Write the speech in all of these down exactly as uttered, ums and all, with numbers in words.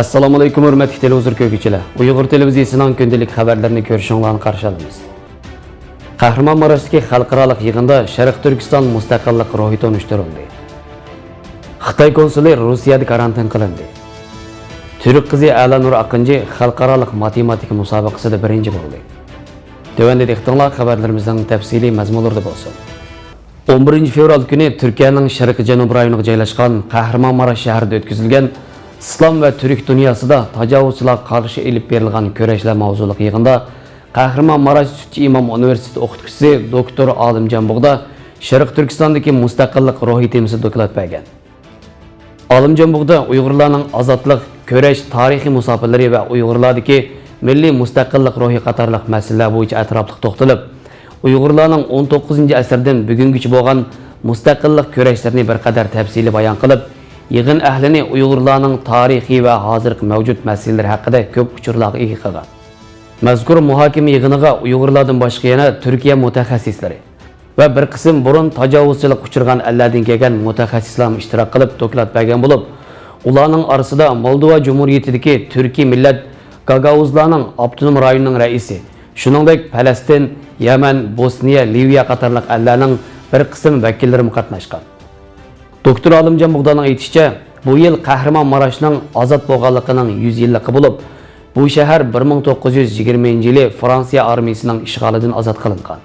ئەسسالامۇئەلەيكۇم، ھۆرمەتلىك تېلېۋىزور كۆرگۈچىلەر! ئۇيغۇر تېلېۋىزىيىسىنىڭ كۈندىلىك خەۋەرلىرىنى كۆرۈشۈڭلارنى قارشى ئالىمىز. قەھرىمانماراشتىكى خەلقئارالىق يىغىندا شەرقىي تۈركىستان مۇستەقىللىق روھى تونۇشتۇرۇلدى. خىتاي كونسۇلى روسىيەدە كارانتىن قىلىندى. تۈرك قىزى ئەلانۇر ئاقىنجى خەلقئارالىق ماتېماتىكا مۇسابىقىسىدە بىرىنچى بولدى. تۆۋەندە دىققىتىڭلار خەۋەرلىرىمىزنىڭ تەپسىلىي مەزمۇنلىرىدا بولسۇن. ئون بىرىنچى فېۋرال كۈنى تۈركىيەنىڭ شەرقىي جەنۇبىي رايونىغا جايلاشقان قەھرىمانماراش شەھىرىدە ئۆتكۈزۈلگەن ئىسلام ۋە تۈرك دۇنياسىدا تاجاۋۇزچىلارغا قارشى ئېلىپ بېرىلغان كۈرەشلەر ماۋزۇلۇق يىغىندا قەھرىمانماراش سۈتچى ئىمام ئۇنىۋېرسىتېتى ئوقۇتقۇچىسى دوكتور ئالىمجان بۇغدا شەرقىي تۈركىستاندىكى مۇستەقىللىق روھى تېمىسىدا دوكلات بەرگەن. ئالىمجان بۇغدا ئۇيغۇرلارنىڭ ئازادلىق، كۈرەش، تارىخىي مۇساپىلىرى ۋە ئۇيغۇرلاردىكى مىللىي مۇستەقىللىق روھى قاتارلىق مەسىلىلەر بويىچە ئەتراپلىق توختىلىپ، ئۇيغۇرلارنىڭ ئون توققۇزىنچى ئەسىردىن بۈگۈنگىچە بولغان مۇستەقىللىق كۈرەشلىرىنى بىر قەدەر تەپسىلىي بايان قىلىپ، يىغىن ئەھلىنى ئۇيغۇرلارنىڭ تارىخىي ۋە ھازىرقى مەۋجۇت مەسىلىلىرى ھەققىدە كۆپ ئۇچۇرلارغا ئىگە قىلغان. مەزكۇر مۇھاكىمە يىغىنىغا ئۇيغۇرلاردىن باشقا يەنە تۈركىيە مۇتەخەسسىسلىرى، ۋە بىر قىسىم بۇرۇن تاجاۋۇزچىلىققا ئۇچرىغان ئەللەردىن كەلگەن مۇتەخەسسىسلەرمۇ ئىشتىراك قىلىپ دوكلات بەرگەن بولۇپ، ئۇلارنىڭ ئارىسىدا مولدوۋا جۇمھۇرىيىتىدىكى تۈركىي مىللەت گاگاۋۇزلارنىڭ ئاپتونوم رايونىنىڭ رەئىسى، شۇنىڭدەك پەلەستىن، يەمەن، بوسنىيە، لىۋىيە قاتارلىق ئەللەرنىڭ بىر قىسىم ۋەكىللىرىمۇ قاتناشقان. دوكتور ئالىمجان بۇغدانىڭ ئېيتىشىچە، بۇ يىل قەھرىمان ماراشنىڭ ئازاد بولغانلىقىنىڭ يۈز يىللىقى بولۇپ، بۇ شەھەر بىر مىڭ توققۇز يۈز يىگىرمىنچى يىلى فرانسىيە ئارمىيىسىنىڭ ئىشغالىدىن ئازاد قىلىنغان.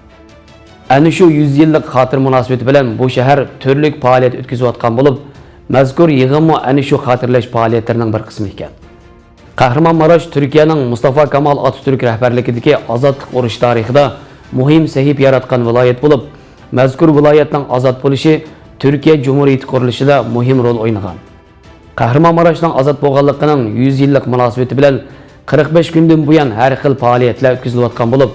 ئەنە شۇ يۈز يىللىق خاتىرە مۇناسىۋىتى بىلەن بۇ شەھەر تۈرلۈك پائالىيەت ئۆتكۈزۈۋاتقان بولۇپ، مەزكۇر يىغىنمۇ ئەنە شۇ خاتىرىلەش پائالىيەتلىرىنىڭ بىر قىسمى ئىكەن. قەھرىمان ماراش تۈركىيەنىڭ مۇستافا كامال ئاتاتۈرك رەھبەرلىكىدىكى ئازادلىق ئۇرۇشى تارىخىدا مۇھىم سەھىپە ياراتقان ۋىلايەت بولۇپ، مەزكۇر ۋىلايەتنىڭ ئازاد بولۇشى تۈركىيە جۇمھۇرىيىتى قۇرۇلۇشىدا مۇھىم رول ئوينىغان. قەھرىمان ماراشنىڭ ئازاد بولغانلىقىنىڭ يۈز يىللىق مۇناسىۋىتى بىلەن قىرىق بەش كۈندىن بۇيان ھەر خىل پائالىيەتلەر ئۆتكۈزۈلۈۋاتقان بولۇپ،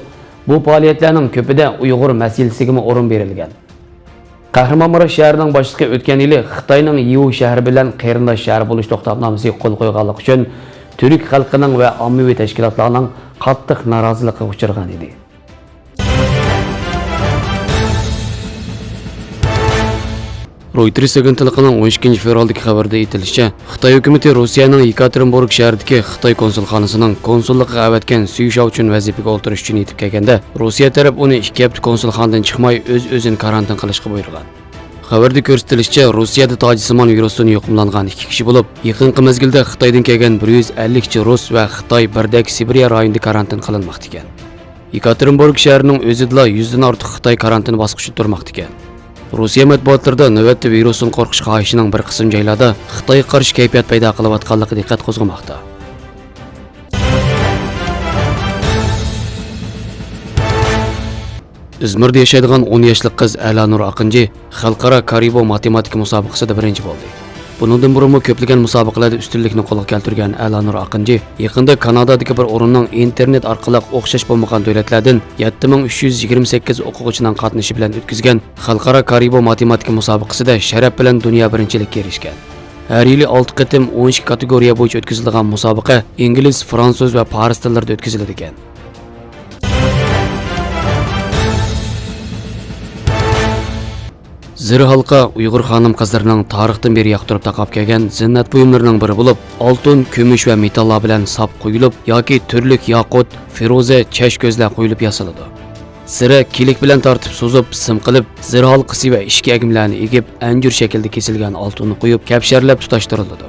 بۇ پائالىيەتلەرنىڭ كۆپىدە ئۇيغۇر مەسىلىسىگىمۇ ئورۇن بېرىلگەن. قەھرىمان ماراش شەھىرىنىڭ باشلىقى ئۆتكەن يىلى خىتاينىڭ يىۋۇ شەھىرى بىلەن قېرىنداش شەھەر بولۇش توختامنامىسىگە قول قويغانلىقى ئۈچۈن تۈرك خەلقىنىڭ ۋە ئاممىۋى تەشكىلاتلارنىڭ قاتتىق نارازىلىقىغا ئۇچرىغان ئىدى. رويتېرس ئاگېنتلىقىنىڭ ئون ئىككىنچى فېۋرالدىكى خەۋىرىدە ئېيتىلىشىچە، خىتاي ھۆكۈمىتى روسىيەنىڭ يېكاتېرىنبۇرگ شەھىرىدىكى خىتاي كونسۇلخانىسىنىڭ كونسۇللۇقىغا ئەۋەتكەن سۈي شاۋچۈن ۋەزىپىگە ئولتۇرۇش ئۈچۈن يېتىپ كەلگەندە، روسىيە تەرەپ ئۇنى ئىككى ھەپتە كونسۇلخانىدىن چىقماي ئۆز-ئۆزىنى كارانتىن قىلىشقا بۇيرۇغان. خەۋەردە كۆرسىتىلىشىچە، روسىيەدە تاجسىمان ۋىرۇستىن يۇقۇملانغان ئىككى كىشى بولۇپ، يېقىنقى مەزگىلدە خىتايدىن كەلگەن بىر يۈز ئەللىكچە رۇس ۋە خىتاي بىردەك سىبىرىيە رايونىدا كارانتىن قىلىنماقتا ئىكەن. يېكاتېرىنبۇرگ شەھىرىنىڭ ئۆزىدىلا يۈزدىن ئارتۇق خىتاي كارانتىن باسقۇچىدا تۇرماقتا ئىكەن. روسىيە مەتبۇئاتلىرىدا نۆۋەتتە ۋىرۇستىن قورقۇش خاھىشىنىڭ بىر قىسىم جايلاردا خىتايغا قارشى كەيپىيات پەيدا قىلىۋاتقانلىقى دىققەت قوزغىماقتا. ئىزمىردا ياشايدىغان ئون ياشلىق قىز ئەلانۇر ئاقىنجى خەلقئارا كارىبو ماتېماتىكا مۇسابىقىسىدا بىرىنچى بولدى. بۇنىڭدىن بۇرۇنمۇ كۆپلىگەن مۇسابىقىلەردە ئۈستۈنلۈكنى قولغا كەلتۈرگەن ئەلانۇر ئاقىنجى يېقىندا كانادادىكى بىر ئورۇننىڭ ئىنتېرنېت ئارقىلىق ئوخشاش بولمىغان دۆلەتلەردىن يەتتە مىڭ ئۈچ يۈز يىگىرمە سەككىز ئوقۇغۇچىنىڭ قاتنىشى بىلەن ئۆتكۈزگەن خەلقئارا كارىبو ماتېماتىكا مۇسابىقىسىدە شەرەپ بىلەن دۇنيا بىرىنچىلىككە ئېرىشكەن. ھەر يىلى ئالتە قېتىم ئون ئىككى كاتېگورىيە بويىچە ئۆتكۈزۈلىدىغان مۇسابىقە ئىنگلىز، فرانسۇز ۋە پارس تىللىرىدا ئۆتكۈزۈلىدىكەن. زىر ھالقا ئۇيغۇر خانىم-قىزلىرىنىڭ تارىختىن بېرى ياقتۇرۇپ تاقاپ كەلگەن زىننەت بۇيۇملىرىنىڭ بىرى بولۇپ، ئالتۇن، كۈمۈش ۋە مېتاللار بىلەن ساپ قويۇلۇپ ياكى تۈرلۈك ياقۇت، فىرۇزە، چەشكۆزلەر قويۇلۇپ ياسىلىدۇ. زىرە كىلىك بىلەن تارتىپ سوزۇپ، سىم قىلىپ، زىر ھالقىسى ۋە ئىچكى ئەگمىلەرنى ئېگىپ، ئەنجۈر شەكلىدە كېسىلگەن ئالتۇننى قويۇپ، كەپشەرلەپ تۇتاشتۇرۇلىدۇ.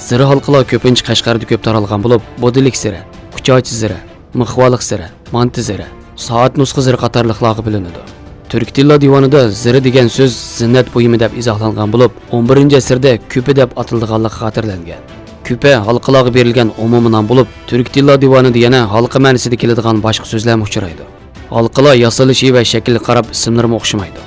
زىر ھالقىلار كۆپىنچە قەشقەردە كۆپ تارالغان بولۇپ، بودىلىك زىرە، قۇچاچ زىرە، مىخۋالىق زىرە، مانتا زىرە، سائەت نۇسخا زىرى قاتارلىقلارغا بۆلۈنىدۇ. تۈركىي تىللار دىۋانىدا زىرە دېگەن سۆز زىننەت بۇيۇمى دەپ ئىزاھلانغان بولۇپ، ئون بىرىنچى ئەسىردە كۈپە دەپ ئاتىلىدىغانلىقى خاتىرىلەنگەن. كۈپە ھالقىلارغا بېرىلگەن ئومۇمىي نام بولۇپ، تۈركىي تىللار دىۋانىدا يەنە ھالقا مەنىسىدە كېلىدىغان باشقا سۆزلەرمۇ ئۇچرايدۇ. ھالقىلار ياسىلىشى ۋە شەكلىگە قاراپ ئىسىملىرىمۇ ئوخشىمايدۇ.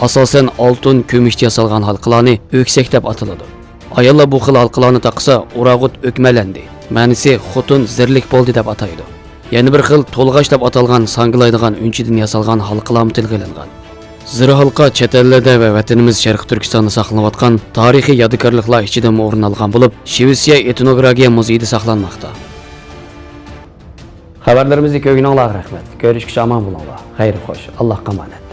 ئاساسەن ئالتۇن، كۈمۈشتە ياسالغان ھالقىلارنى ئۆكسەك دەپ ئاتىلىدۇ. ئاياللار بۇ خىل ھالقىلارنى تاقىسا، ئۇراغۇت ئۆكمەلەندى، مەنىسى خوتۇن زىرلىك بولدى دەپ ئاتايدۇ. يەنە بىر خىل تولغاچ دەپ ئاتالغان ساڭگىلايدىغان ئۈنچىدىن ياسالغان ھالقىلارمۇ تىلغا ئېلىنغان. زىر ھالقا چەت ئەللەردە ۋە ۋەتىنىمىز شەرقىي تۈركىستاندا ساقلىنىۋاتقان تارىخىي يادىكارلىقلار ئىچىدىمۇ ئورۇن ئالغان بولۇپ، شىۋېتسىيە ئېتنوگرافىيە مۇزېيىدا ساقلانماقتا. خەۋەرلىرىمىزنى كۆرگىنىڭلارغا رەھمەت. كۆرۈشكىچە ئامان بولۇڭلار. خەير خوش. ئاللاھقا ئامانەت.